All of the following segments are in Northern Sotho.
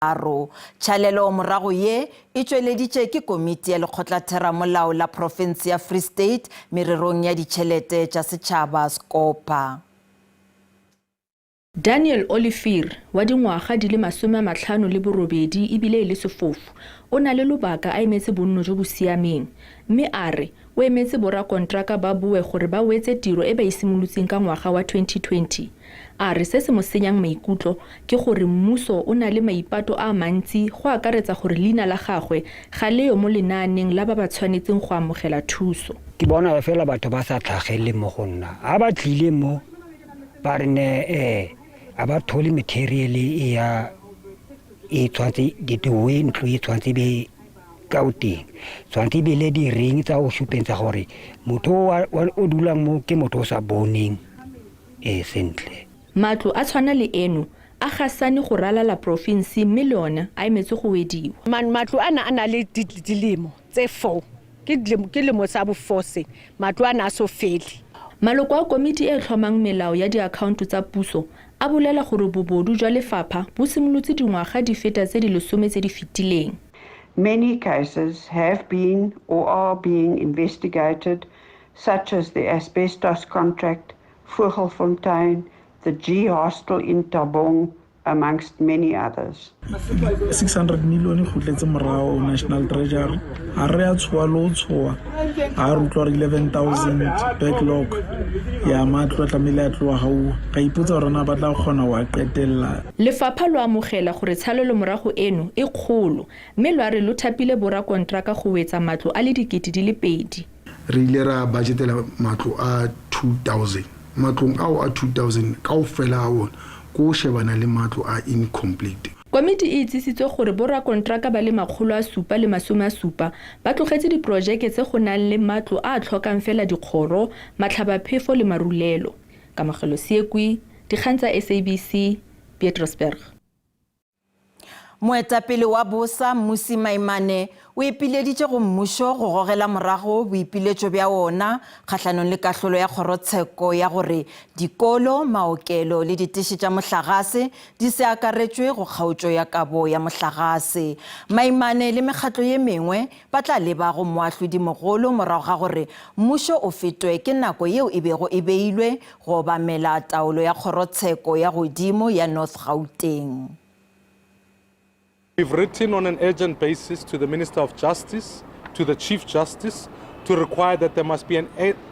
Aro. Tšhalelo morago ye e tšweleditše ke komiti ya Lekgotlatheramolao la Profense ya Free State mererong ya ditšhelete tša setšhaba, SCOPA. Daniel Olivier wa dingwaga di le 58 ebile e le sefofu, o na le lobaka a emetse bonno jo bo siameng, mme a re o emetse borakontraka ba boe gore ba wetse tiro e ba e simolotseng ka ngwaga wa 2020. A re se se mo senyang maikutlo ke gore mmuso o na le maipato a mantsi go akaretsa gore leina la gagwe ga leyo mo lenaaneng la ba ba tshwanetseng go amogela thuso. Ke bona fela batho ba sa tlhagelele mo go nna. Ha ba tlile mo ba re ne eh a ba thole material e ya e tshwanetse the way ntlo e tshwanetse be ka o teng tshwanetse e be le di-ring tsa go supentsa gore motho o dulang mo ke motho o sa boneng e sentle. Matlo a tshwana le eno a gasane go ralala porofense mme le ona a emetse go wediwa. Matlo ana a na le dilemo tse 4, ke lemo sa bo 4 se, matlo ana a so fele. Maloko a komiti e e tlhomang melao ya diakhaonto tsa puso a bolela gore bobodu jwa lefapha bo simolotse dingwaga di feta tse di lesome tse di fetileng. Many cases have been or are being investigated such as the asbestos contract, Vogelfontein, the G Hostel in Thabong, amongst many others. 600 million e kgutletse morago National Treasury. Ha re a tshoa le ho tshoa ha re utlwa gore 11000 backlog ya matlo a tlamehile a tloa gauwa. Ra ipotsa gore na ba tla kgona go a qetella. Lefapha lo amogela gore tshalelomorago eno e kgolo mme lwa re lo thapile borakonteraka go wetsa matlo a le 2000. Re ile ra budgetela matlo a 2000. Matlong ao a 2000 kaofela a ona ke go shebana le matlo a incomplete. Komiti e itsisitswe gore borakonteraka ba le 770 ba tlogetse diporojeke tse go nang le matlo a a tlhokang fela dikgoro, matlhabaphefo le marulelo. Kamogelo Seekwi, Dikgang tsa SABC, Petrusburg. Moetapele wa bosa Mmusi Maimane o ipileditše go mmušo go gogela morago boipiletšo bja wona kgahlanong le kahlolo ya kgorotsheko ya gore dikolo, maokelo le diteše tša mohlagase di se akaretšwe go kgaotšo ya kabo ya mohlagase. Maimane le mekgatlo ye mengwe ba tla leba go moahlodimogolo morago ga gore mmušo o fetwe ke nako yeo e bego e beilwe go obamela taolo ya kgorotsheko ya godimo ya North Gauteng. We've written on an urgent basis to the Minister of Justice, to the Chief Justice, to require that there must be an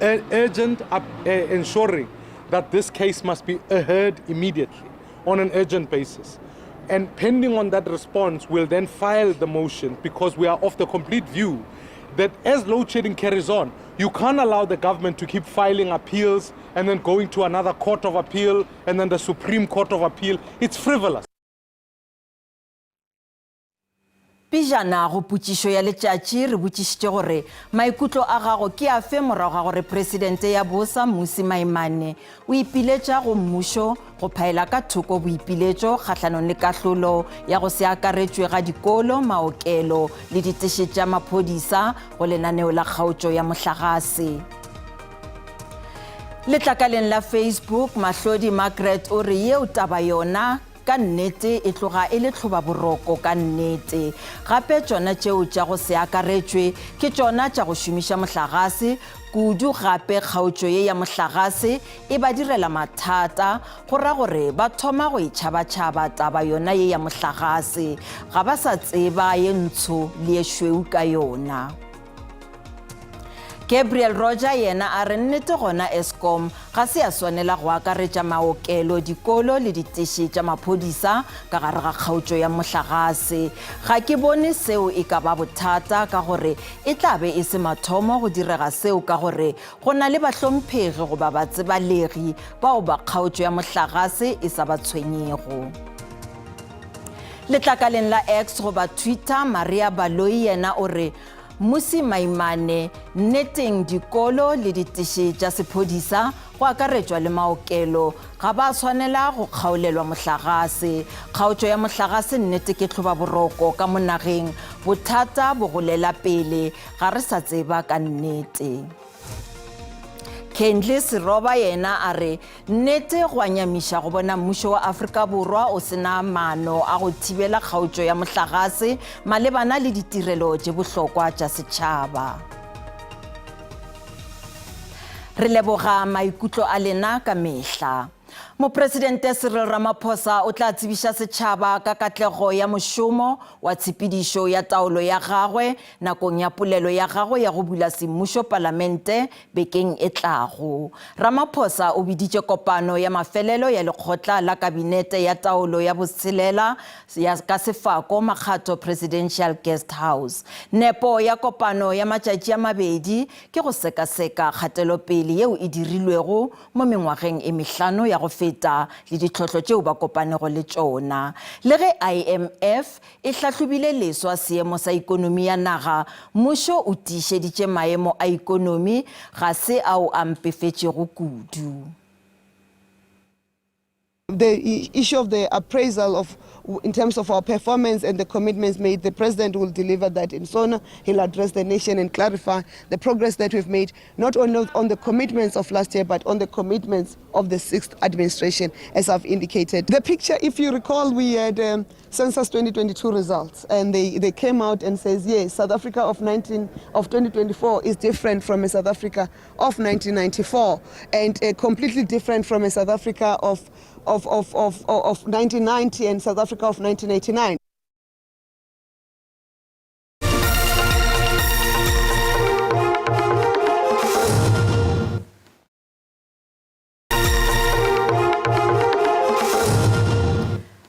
urgent ensuring that this case must be heard immediately on an urgent basis. And pending on that response, we'll then file the motion because we are of the complete view that as load shedding carries on, you can't allow the government to keep filing appeals and then going to another court of appeal and then the Supreme Court of Appeal. It's frivolous. Pejana go potšišo ya letšatši re botšišitše gore maikutlo a gago ke afe morago ga gore Presidente ya bosa Mmusi Maimane o ipiletša go mmušo go phaela ka thoko boipiletšo kgahlanong le kahlolo ya go se akaretšwe ga dikolo, maokelo le diteše tša maphodisa go lenaneo la kgaotšo ya mohlagase. Letlakaleng la Facebook, Mahlodi Margaret o re yeo taba yona Ka nnete e tloga e le tlhobaboroko ka nnete. Gape tšona tšeo tša go se akaretšwe ke tšona tša go šomiša mohlagase kudu gape kgaotšo ye ya mohlagase e ba direla mathata go ra gore ba thoma go e tšhabatšhaba taba yona ye ya mohlagase ga ba sa tseba ye ntsho le ye šweu ka yona. Gabriel Roger yena a re nnete gona Eskom ga se ya swanela go akaretša maokelo, dikolo le diteše tša maphodisa ka gare ga kgaotšo ya mohlagase. Ga ke bone seo e ka ba bothata ka gore e tla be e se mathomo go direga seo ka gore go na le bahlomphegi goba batsebalegi bao ba kgaotšo ya mohlagase e sa ba tshwenyego. Letlakaleng la X goba Twitter, Maria Baloyi yena o re Mmusi Maimane, Nneteng dikolo le diteše tša sephodisa, go akaretšwa le maokelo, ga ba swanela go kgaolelwa mohlagase. Kgaotšo ya mohlagase nnete ke tlhobaboroko ka mo nageng. Bothata bo golela pele, ga re sa tseba ka nnete. Kendle Seroba yena a re nnete go a nyamiša go bona mmušo wa Afrika Borwa o se na maano a go thibela kgaotšo ya mohlagase malebana le ditirelo tše bohlokwa tša setšhaba. Re leboga maikutlo a lena ka mehla. Mopresidente Cyril Ramaphosa o tla tsebiša setšhaba ka katlego ya mošomo wa tshepedišo ya taolo ya gagwe nakong ya polelo ya gagwe ya go bula semmušo Palamente bekeng e tlago. Ramaphosa o biditše kopano ya mafelelo ya lekgotla la Kabinete ya Taolo ya Botshelela ya ka sefako Makgatho Presidential Guest House. Nepo ya kopano ya matšatši a mabedi ke go sekaseka kgatelopele yeo e dirilwego mo mengwageng e mehlano ya go feta le ditlhohlo tšeo ba kopanego le tšona. Le ge IMF e hlahlobile leswa seemo sa ikonomi ya naga, mmušo o tiišeditše maemo a ikonomi ga se ao a mpefetšego kudu. The issue of the appraisal of in terms of our performance and the commitments made, the president will deliver that in SONA. He'll address the nation and clarify the progress that we've made, not only on the commitments of last year, but on the commitments of the sixth administration, as I've indicated. The picture, if you recall, we had um, Census 2022 results, and they, they came out and says, yes, South Africa of, 19, of 2024 is different from a South Africa of 1994, and uh, completely different from a South Africa of, of, of, of, of 1990 and South Africa of 1989.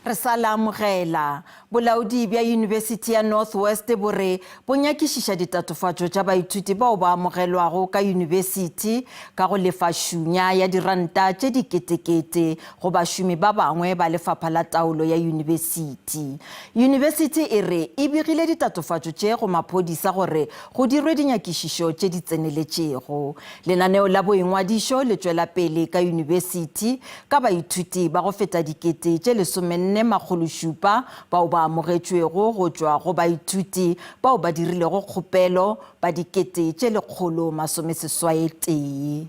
Re sa le amogela. Bolaodi bja Yunibesithi ya North West bo re bo nyakišiša ditatofatšo tša baithuti bao ba amogelwago ka yunibesithi ka go lefa šunya ya diranta tše diketekete go bašomi ba bangwe ba lefapha la taolo ya yunibesithi. Yunibesithi e re e begile ditatofatšo tše go maphodisa gore go dirwe dinyakišišo tše di tseneletšego. Lenaneo la boingwadišo le tšwela pele ka yunibesithi ka baithuti ba go feta dikete tše lesomenne makgolo šupa bao ba amogetšwego go tšwa go baithuti bao ba dirilego kgopelo ba dikete tše lekgolo masomeseswaetee.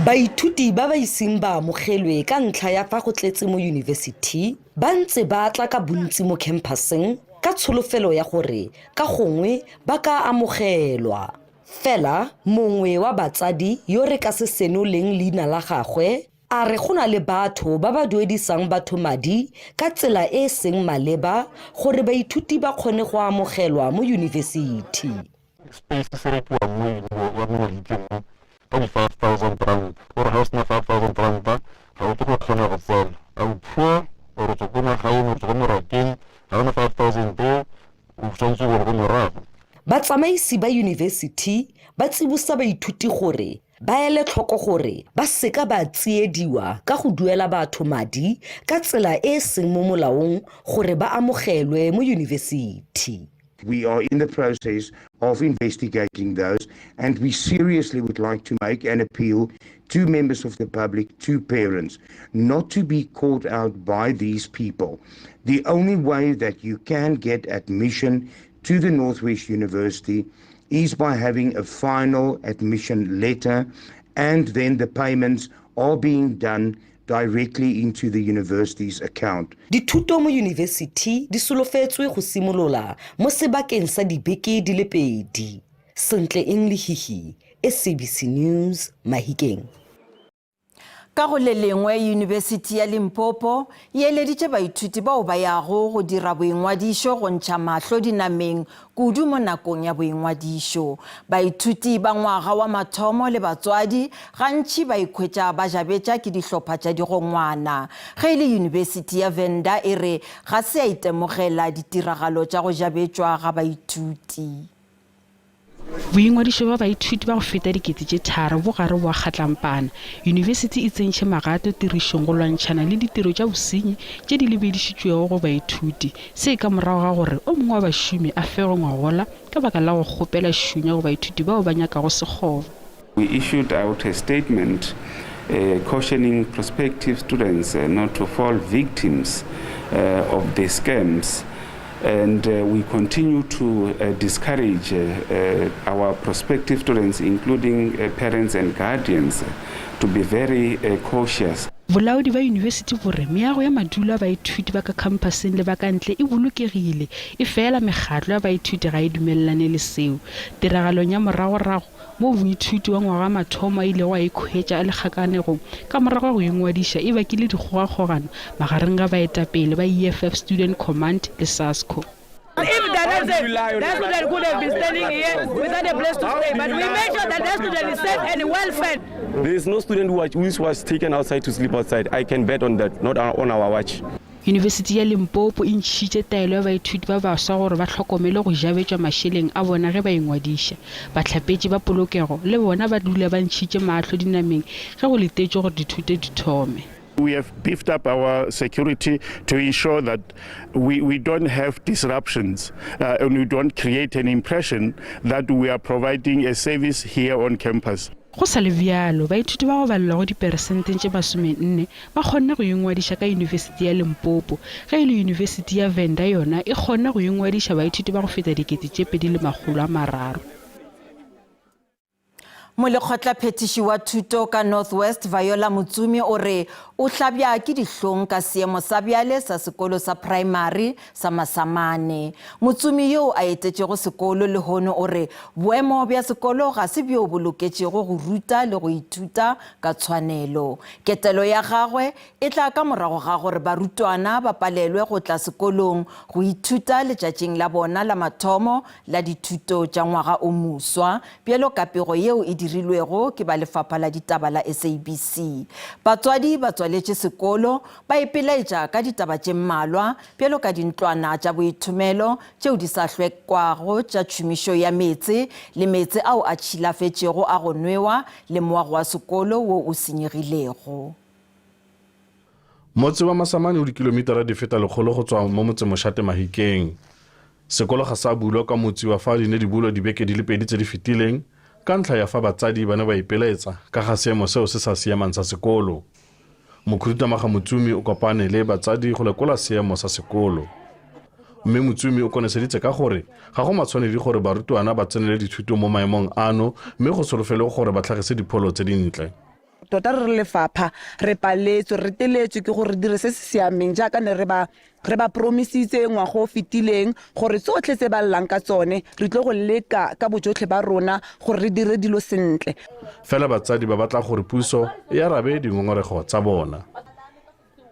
Baithuti ba ba iseng ba amogelwe ka ntlha ya fa go tletse mo yunibesithi ba ntse ba tla ka bontsi mo khemphaseng ka tsholofelo ya gore ka gongwe ba ka amogelwa. Fela mongwe wa batsadi yo re ka se senoleng leina la gagwe a re go na le batho ba ba duedisang batho madi ka tsela e e seng maleba gore baithuti ba kgone go amogelwa mo yunibesithi. Space se rekiwa mo wa mo Mahikeng mo ka di 5000 rand. O re ga o sena 5000 rand ga o tlo go kgona go tsena. A o poor or o tswa ko magaeng o tswa ko morakeng ga o na 5000 o tshwanetse o boele ko morago. Batsamaisi ba yunibesithi ba tsibosa baithuti gore ba ele tlhoko gore ba seka ba tsiediwa ka go duela batho madi ka tsela e e seng mo molaong gore ba amogelwe mo yunibesithi. We are in the process of investigating those, and we seriously would like to make an appeal to members of the public, to parents, not to be caught out by these people. The only way that you can get admission to the Northwest University is by having a final admission letter, and then the payments are being done directly into the university's account. Dithuto mo yunibesithi di solofetswe go simolola mo sebakeng sa dibeke di le pedi. Sentle Eng Lehihi, SABC News, Mahikeng. Ka go le lengwe, Yunibesithi ya Limpopo e eleditše baithuti bao ba yago go dira boingwadišo go ntšha mahlo dinameng kudu mo nakong ya boingwadišo. Baithuti ba ngwaga wa mathomo le batswadi gantši ba ikhwetša ba jabetša ke dihlopha tša digongwana. Ge e le Yunibesithi ya Venda e re ga se ya itemogela ditiragalo tša go jabetšwa ga baithuti. Boingwadišo bja baithuti ba go feta 3000 bo gare bo a kgatlampana. Yunibesithi e tsentšhe magato tirišong go lwantšhana le ditiro tša bosenyi tše di lebedišitšwego go baithuti. Se ka morago ga gore o mongwe wa bašomi a fegwe ngwagola ka baka la go kgopela šunya go baithuti bao ba nyakago sekgoba. We issued out a statement cautioning prospective students not to fall victims of the scams. And uh, we continue to uh, discourage uh, our prospective students, including parents and guardians, to be very cautious. Bolaodi ba yunibesithi bo re meago ya madulo a baithuti ba ka khamphaseng le ba ka ntle e bolokegile, efela mekgatlo ya baithuti ga e dumelelane le seo. Tiragalong ya moragorago moo moithuti wa ngwaga wa mathomo a ilego a ikhwetša a le kgakanegong ka morago ga go ingwadiša e bakile dikgogakgogano magareng ga baetapele ba EFF Student Command le SASCO. If that, that student could have been standing here without a place to stay, but we made sure that that student is safe and well fed. There is no student who was, who was taken outside to sleep outside. I can bet on that, not on our watch. Yunibesithi ya Limpopo e ntšhitše taelo ya baithuti ba baswa gore ba hlokomele go jabetšwa mašeleng a bona ge ba ingwadiša. Bahlapetši ba polokego le bona ba dula ba ntšhitše mahlo dinameng ge go letetšwe gore dithuto di thome. We have beefed up our security to ensure that we, we don't have disruptions uh, and we don't create an impression that we are providing a service here on campus. Go sa le bjalo, baithuti ba go balelwa go diperesenteng tše 40 ba kgonne go ingwadiša ka Yunibesithi ya Limpopo, ge e le Yunibesithi ya Venda yona e kgonne go ingwadiša baithuti ba go feta 2300. Molekgotlaphethiši wa thuto ka North West Viola Motsumi o re o hlabja ke dihlong ka seemo sa bjale sa sekolo sa praemari sa Masamane. Motsumi yoo a etetšego sekolo lehono o re boemo bja sekolo ga se bjo bo loketšego go ruta le go ithuta ka tshwanelo. Ketelo ya gagwe e tla ka morago ga gore barutwana ba palelwe go tla sekolong go ithuta letšatšing la bona la mathomo la dithuto tša ngwaga o moswa, bjalo ka pego yeo e dirilwego ke ba lefapha la ditaba la SABC. Batswadi ba tswaletše sekolo ba ipelaetša ka ditaba tše mmalwa, bjalo ka dintlwana tša boithomelo tšeo di sa hlwekwago tša tšhomišo ya meetse le meetse ao a tšhilafetšego a go nwewa le moago wa sekolo wo o senyegilego. Motse wa Masamane o dikilomitara di feta lekgolo go tswa mo motsemošate Mahikeng. Sekolo ga sa bulwa kwa motsi wa fa di ne di bulwa dibeke di le pedi tse di fetileng ka ntlha ya fa batsadi ba ne ba ipelaetsa ka ga seemo seo se sa siamang sa sekolo. Mokhuduthamaga Motsumi o kopane le batsadi go lekola seemo sa sekolo. Mme Motsumi o koneseditse ka gore ga go matshwanedi gore barutwana ba tsenele dithuto mo maemong ano mme go solofelwe gore ba tlhagise dipholo tse dintle. Tota re re lefapha re paletswe, re reteletswe ke gore re dire se se siameng jaaka ne re ba re ba promisitse ngwaga o fetileng gore tsotlhe tse ba llang ka tsone re tlo go leka ka bojotlhe ba rona gore re dire dilo sentle. Fela batsadi ba batla gore puso e arabe dingongorego tsa bona.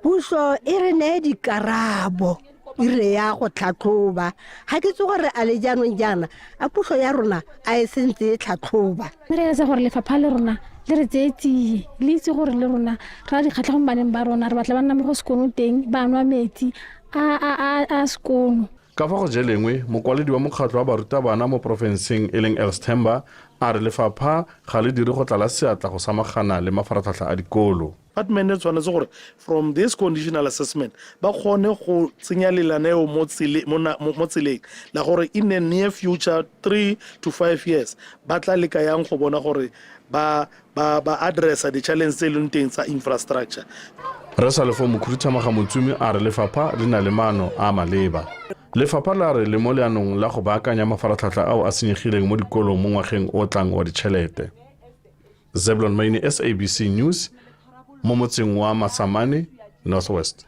Puso e re neye dikarabo e rile ya go tlhatlhoba ga ke tse gore a le jaanong jaana a puso ya rona a e sentse e tlhatlhoba. Re eletsa gore lefapha le rona le re tseye tsie le itse gore le rona re na dikgatlhego mo baneng ba rona re batla ba nna mo go sekono teng ba nwa metsi a a a a sekono. Ka fa go je lengwe, mokwaledi wa mokgatlho wa barutabana mo porofenseng e leng Els Themba a re lefapha ga le dire go tlala seatla go samagana le mafaratlhatlha a dikolo. Department e tshwanetse gore from this conditional assessment ba kgone go tsenya lelaneo mo tseleng la gore in the near future 3 to 5 years ba tla leka yang go bona gore ba ba ba addressa di-challenge tse e leng teng tsa infrastructure. Rre Salefo Mokhuduthamaga Motsumi a re lefapha le na le maano a maleba. Lefapha la re le mo leanong la go baakanya mafaratlhatlha ao a senyegileng mo dikolong mo ngwageng o tlang wa ditšhelete. Zeblon Maine, SABC News, mo motseng wa Masamane, North West.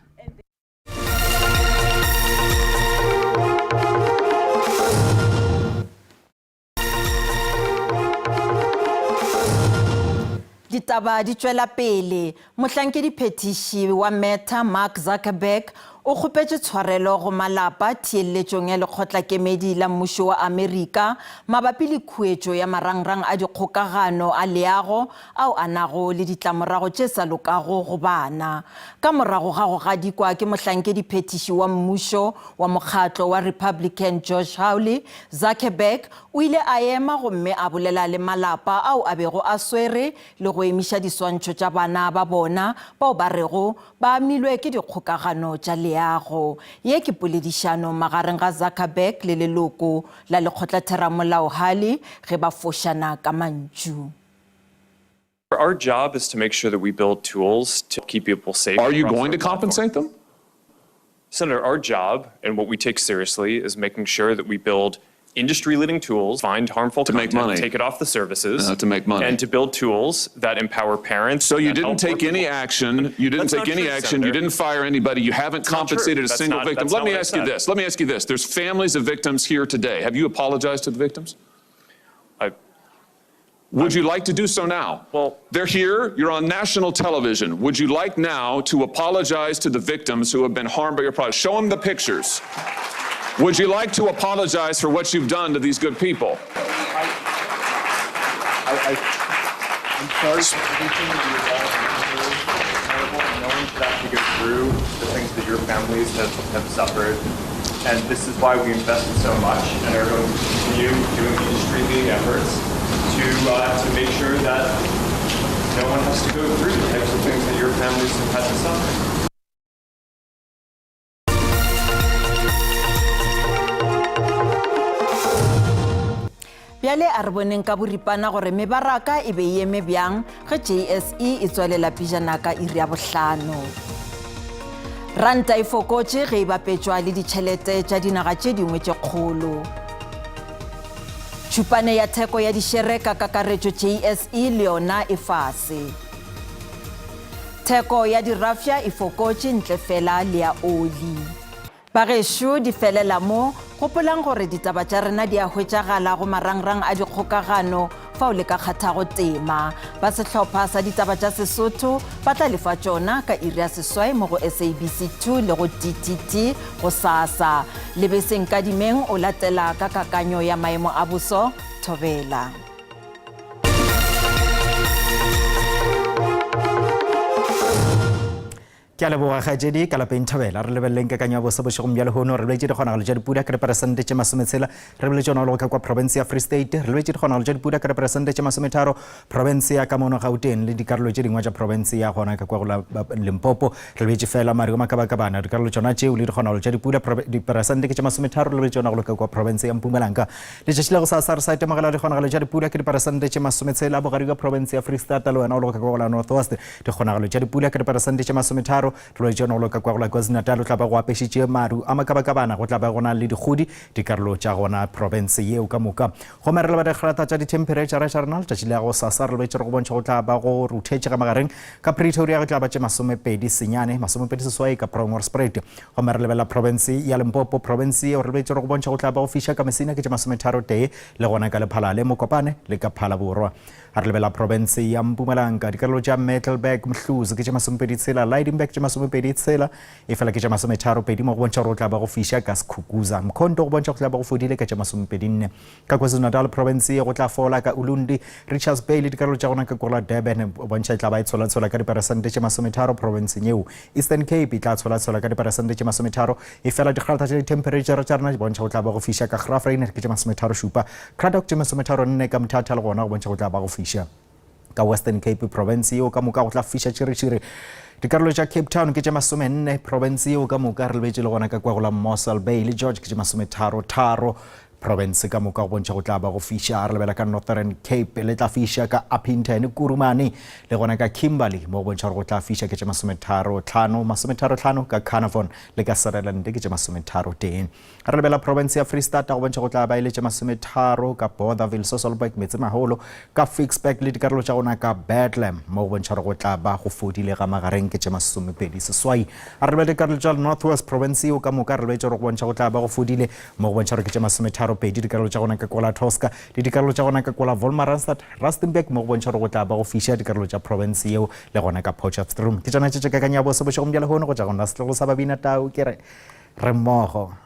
Ditaba di tšwela pele. Mohlankediphethiši wa Meta Mark Zuckerberg o kgopetše tshwarelo go malapa theeletšong ya lekgotlakemedi la mmušo wa Amerika mabapi le khuetšo ya marangrang a dikgokagano a leago ao a nago le ditlamorago tše sa lokago go bana. Ka morago ga go gadikwa ke mohlankediphethiši wa mmušo wa mokgatlo wa Republican Josh Hawley, Zuckerberg o ile a ema gomme a bolela le malapa ao a bego a swere le go emiša diswantšho tša bana ba bona bao ba rego ba amilwe ke dikgokagano tša leago. Ye ke poledišano magareng ga Zuckerberg le leloko la lekgotlatheramolao Haley ge ba fošana ka mantšu. Our job is to make sure that we build tools to keep people safe. Are you across going our to compensate them? Senator, our job and what we take seriously is making sure that we build industry-leading tools, find harmful To make content, money. take it off the services, To make money. and to build tools that empower parents. So you that didn't help take work any action. You didn't That's take not any true, action. Senator. You didn't fire anybody. You haven't That's not true. compensated a That's single not- victim. that's Let not me what I ask you said. this. Let me ask you this. There's families of victims here today. Have you apologized to the victims? Would you like to do so now? Well, they're here. You're on national television. Would you like now to apologize to the victims who have been harmed by your product? Show them the pictures. Would you like to apologize for what you've done to these good people? I'm sorry for everything that you all have It's terrible, and no one should have to go through the things that your families have, have suffered. And this is why we invested so much and are going to continue doing industry-leading efforts to, uh, to make sure that no one has to go through the types of things that your families have had to suffer. Bjale a re boneng ka boripana gore mebaraka e be e eme bjang ge JSE e tswalela pejana ka iri ya bohlano. Ranta e fokotše ge e bapetšwa le ditšhelete tša dinaga tše dingwe tše kgolo. Tšhupane ya theko ya dišere ka kakaretšo JSE le yona e fase. Theko ya dirafša e fokotše ntle fela le ya oli. Bagešo, di felela mo. Gopolang gore ditaba tša rena di a hwetšagala go marangrang a dikgokagano fao le ka kgathago tema. Ba sehlopha sa ditaba tša Sesotho ba tla le fa tšona ka iri ya seswai mo go SABC 2 le go DTT gosasa. Lebese Nkadimeng o latela ka kakanyo ya maemo a boso. Thobela. Ke a leboga kgaetšedi ka lapeng Thobela. Re lebeleleng kakanyo ya boso bošegong bja lehono. Re lebetše dikgonagalo tša dipula ka diperesente tše masometshela. Re lebetše yona go ka kwa profense ya Free State. Re lebetše dikgonagalo tša dipula ka diperesente tše masometharo profense ya ka mono Gauteng le dikarolo tše dingwe tša profense ya gona ka kwa go la Limpopo. Re lebetše fela maru a makabakabana dikarolo tšona tšeo le dikgonagalo tša dipula diperesente ke tše masometharo. Re lebetše yona go ka kwa profense ya Mpumalanga. Letšatši la gosasa re sa itemogela dikgonagalo tša dipula ke diperesente tše masometshela bogare bja profense ya Freistata le wena o le go ka kwa go la North West. Dikgonagalo tša dipula ka diperesente tše masometharo. Tlwaetšo go loka kwa go la KwaZulu-Natal o tla ba go apešitše maru a makabakabana, go tla ba go na le dikgodi dikarolo tša gona profense yeo ka moka. Gomme re leba dikgrata tša dithemphereitšhara tša rena letšatši la gosasa, re lebetše re go bontšha go tla ba go ruthetše ga magareng ka Pretoria go tla ba tše masomepedi senyane, masomepedi seswai ka Bronkhorstspruit. Gomme re lebelela profense ya Limpopo, profense yeo re lebetše re go bontšha go tla ba go fiša ka Messina ke tše masometharo tee le gona ka Lephalale, Mokopane le ka Phalaborwa. A re lebela profense ya Mpumalanga, dikarolo tša Middelburg, Mhluzi ke tše masomepedi tshela, Lydenburg tše masomepedi tshela, efela ke tše masometharo pedi mo go bontšha gore go tla ba go fiša ka Skukuza. Mkhonto go bontšha go tla ba go fodile ka tše masomepedi nne. Ka KwaZulu-Natal profense ye go tla fola ka Ulundi, Richards Bay le dikarolo tša gona ka kwa la Durban go bontšha e tla ba e tsholatshola ka diperesente tše masometharo profenseng yeo. Eastern Cape e tla tsholatshola ka diperesente tše masometharo, efela dikgrata tša dithemphereitšhara tša rena di bontšha go tla ba go fiša ka Graaff-Reinet ke tše masometharo šupa. Cradock tše masometharo-nne ka Mthatha le gona go bontšha go tla ba go fiša. Ka Western Cape province yeo ka moka go tla fiša tšhiritšhiri. Dikarolo tša Cape Town ke tše masomenne, province yeo ka moka re lebetše le gona ka kwa go la Mossel Bay le George ke tše masometharo-tharo. Province ka moka go bontšha go tla ba go fiša. Re lebela ka Northern Cape le tla fiša ka Upington, Kurumane le gona ka Kimberley mo go bontšha gore go tla fiša ke tše masometharo-tlhano, masometharo-tlhano ka Carnarvon le ka Sutherland ke tše masometharo-tee. Re lebela profense ya Freistata go bontšha go tla ba e le tše masometharo ka Bothaville, Sasolburg, Metsemaholo, ka Ficksburg le dikarolo tša gona ka Bethlehem mo go bontšha gore go tla ba go fodile ga magareng ke tše masomepedi seswai. A re lebele dikarolo tša North West profense yeo ka moka re lebetše gore go bontšha go tla ba go fodile mo go bontšha gore ke tše masometharo pedi dikarolo tša gona ka kola Tosca le dikarolo tša gona ka kola Wolmaransstad, Rustenburg mo go bontšha gore go tla ba go fiša dikarolo tša profense yeo le gona ka Potchefstroom. Ke tšona tše tša kakanyo ya boso bošegong bja lehono go tša gona setlogolo sa Babina Tau ke re re mmogo.